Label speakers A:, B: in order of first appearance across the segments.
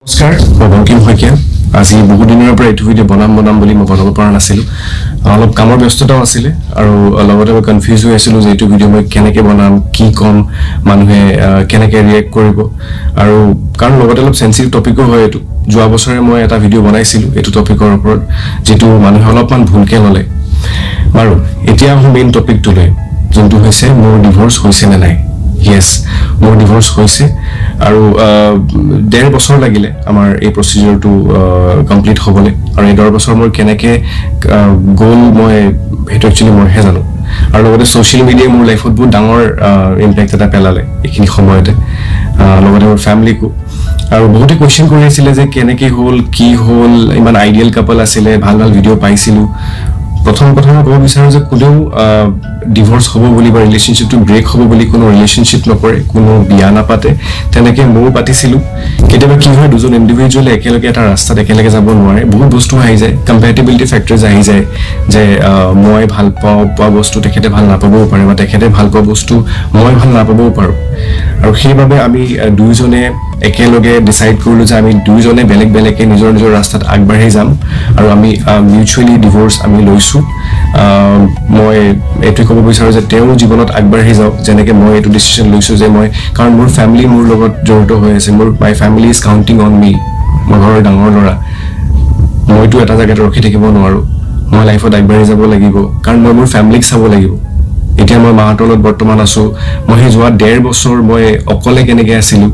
A: নমস্কাৰ, মই বংকিম শইকীয়া। আজি বহুত দিনৰ পৰা এইটো ভিডিঅ' বনাম বনাম বুলি মই বনাব পৰা নাছিলোঁ। অলপ কামৰ ব্যস্ততাও আছিলে আৰু লগতে মই কনফিউজ হৈ আছিলোঁ যে এইটো ভিডিঅ' মই কেনেকৈ বনাম, কি ক'ম, মানুহে কেনেকৈ ৰিয়েক্ট কৰিব আৰু কাৰণ লগতে অলপ চেঞ্চিটিভ টপিকো হয় এইটো। যোৱা বছৰে মই এটা ভিডিঅ' বনাইছিলোঁ এইটো টপিকৰ ওপৰত, যিটো মানুহে অলপমান ভুলকৈ ল'লে। বাৰু, এতিয়া আহোঁ মেইন টপিকটোলৈ, যোনটো হৈছে মোৰ ডিভ'ৰ্চ হৈছে নে নাই। য়েছ, মোৰ ডিভ'ৰ্চ হৈছে আৰু 1.5 বছৰ লাগিলে আমাৰ এই প্ৰচিডিউৰটো কমপ্লিট হ'বলৈ। আৰু এই 1.5 বছৰ মোৰ কেনেকৈ গ'ল, মই সেইটো একচুৱেলি মইহে জানো। আৰু লগতে ছ'চিয়েল মিডিয়াই মোৰ লাইফত বহুত ডাঙৰ ইম্পেক্ট এটা পেলালে এইখিনি সময়তে, লগতে মোৰ ফেমিলিকো। আৰু বহুতে কুৱেশ্যন কৰি আছিলে যে কেনেকৈ হ'ল, কি হ'ল, ইমান আইডিয়েল কাপল আছিলে, ভাল ভাল ভিডিঅ' পাইছিলোঁ। প্ৰথম কথা মই ক'ব বিচাৰোঁ যে কোনেও ডিভ'ৰ্চ হ'ব বুলি বা ৰিলেশ্যনশ্বিপটো ব্ৰেক হ'ব বুলি কোনো ৰিলেশ্যনশ্বিপ নকৰে, কোনো বিয়া নাপাতে। তেনেকৈ ময়ো পাতিছিলোঁ। কেতিয়াবা কি হয়, দুজন ইণ্ডিভিজুৱেলে একেলগে এটা ৰাস্তাত একেলগে যাব নোৱাৰে। বহুত বস্তু আহি যায়, কম্পেটিবিলিটি ফেক্টৰ্ছ আহি যায় যে মই ভাল পাওঁ পোৱা বস্তু তেখেতে ভাল নাপাবও পাৰে বা তেখেতে ভাল পোৱা বস্তু মই ভাল নাপাবও পাৰোঁ। আৰু সেইবাবে আমি দুয়োজনে একেলগে ডিচাইড কৰিলোঁ যে আমি দুয়োজনে বেলেগ বেলেগকৈ নিজৰ নিজৰ ৰাস্তাত আগবাঢ়ি যাম আৰু আমি মিউচুৱেলি ডিভ'ৰ্চ আমি লৈছোঁ। মই এইটোৱে ক'ব বিচাৰোঁ যে তেওঁ জীৱনত আগবাঢ়ি যাওক, যেনেকৈ মই এইটো ডিচিশ্যন লৈছোঁ যে মই, কাৰণ মোৰ ফেমিলি মোৰ লগত জড়িত হৈ আছে। My family is counting on me. মই ঘৰৰ ডাঙৰ ল'ৰা, মইতো এটা জেগাত ৰখি থাকিব নোৱাৰোঁ। মই লাইফত আগবাঢ়ি যাব লাগিব, কাৰণ মই মোৰ ফেমিলিক চাব লাগিব। এতিয়া মই মাহঁতৰ লগত বৰ্তমান আছোঁ। মই সেই যোৱা 1.5 বছৰ মই অকলে কেনেকৈ আছিলোঁ,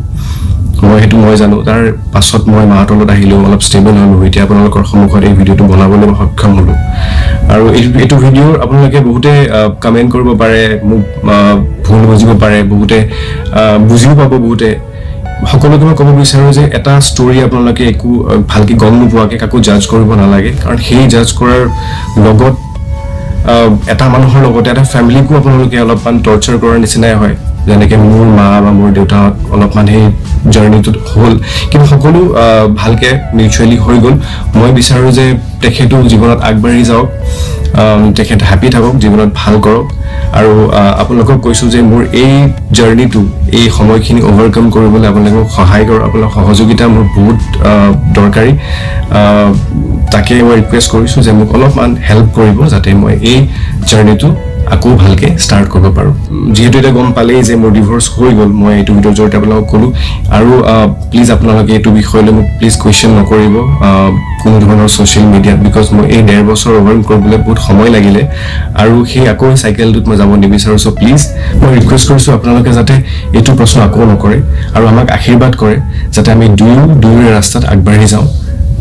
A: মই সেইটো মই জানো। তাৰ পাছত মই মাহঁতৰ লগত আহিলোঁ, অলপ ষ্টেবল হ'লোঁ। এতিয়া আপোনালোকৰ সন্মুখত এই ভিডিঅ'টো বনাবলৈ মই সক্ষম হ'লোঁ। আৰু এইটো ভিডিঅ'ৰ আপোনালোকে বহুতে কমেণ্ট কৰিব পাৰে, মোক ভুল বুজিব পাৰে, বহুতে বুজিও পাব বহুতে। সকলোকে মই ক'ব বিচাৰোঁ যে এটা ষ্টৰি আপোনালোকে একো ভালকে গম নোপোৱাকৈ কাকো জাজ কৰিব নালাগে, কাৰণ সেই জাজ কৰাৰ লগত এটা মানুহৰ লগতে এটা ফেমিলিকো আপোনালোকে অলপমান টৰ্চাৰ কৰাৰ নিচিনাই হয়, যেনেকৈ মোৰ মা বা মোৰ দেউতাহঁত অলপমান সেই জাৰ্ণিটোত হ'ল। কিন্তু সকলো ভালকে মিউচুৱেলি হৈ গ'ল। মই বিচাৰোঁ যে তেখেতো জীৱনত আগবাঢ়ি যাওক, তেখেত হেপী থাকক, জীৱনত ভাল কৰক। আৰু আপোনালোকক কৈছোঁ যে মোৰ এই জাৰ্ণিটো, এই সময়খিনি অভাৰকাম কৰিবলৈ আপোনালোকে মোক সহায় কৰক। আপোনালোকৰ সহযোগিতা মোৰ বহুত দৰকাৰী। তাকে মই ৰিকুৱেষ্ট কৰিছোঁ যে মোক অলপমান হেল্প কৰিব, যাতে মই এই জাৰ্ণিটো আকৌ ভালকৈ ষ্টাৰ্ট কৰিব পাৰোঁ। যিহেতু এতিয়া গম পালেই যে মোৰ ডিভ'ৰ্চ হৈ গ'ল, মই এইটো ভিডিঅ'ৰ জৰিয়তে আপোনালোকক ক'লোঁ। আৰু প্লিজ আপোনালোকে এইটো বিষয়লৈ মোক প্লিজ কুৱেশ্যন নকৰিব কোনো ধৰণৰ ছ'চিয়েল মিডিয়াত, because মই এই 1.5 বছৰ অভাৰ কৰিবলৈ বহুত সময় লাগিলে আৰু সেই আকৌ চাইকেলটোত মই যাব নিবিচাৰোঁ। চ' প্লিজ মই ৰিকুৱেষ্ট কৰিছোঁ আপোনালোকে যাতে এইটো প্ৰশ্ন আকৌ নকৰে আৰু আমাক আশীৰ্বাদ কৰে, যাতে আমি দুয়ো দুয়োৰে ৰাস্তাত আগবাঢ়ি যাওঁ।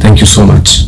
A: Thank you so much.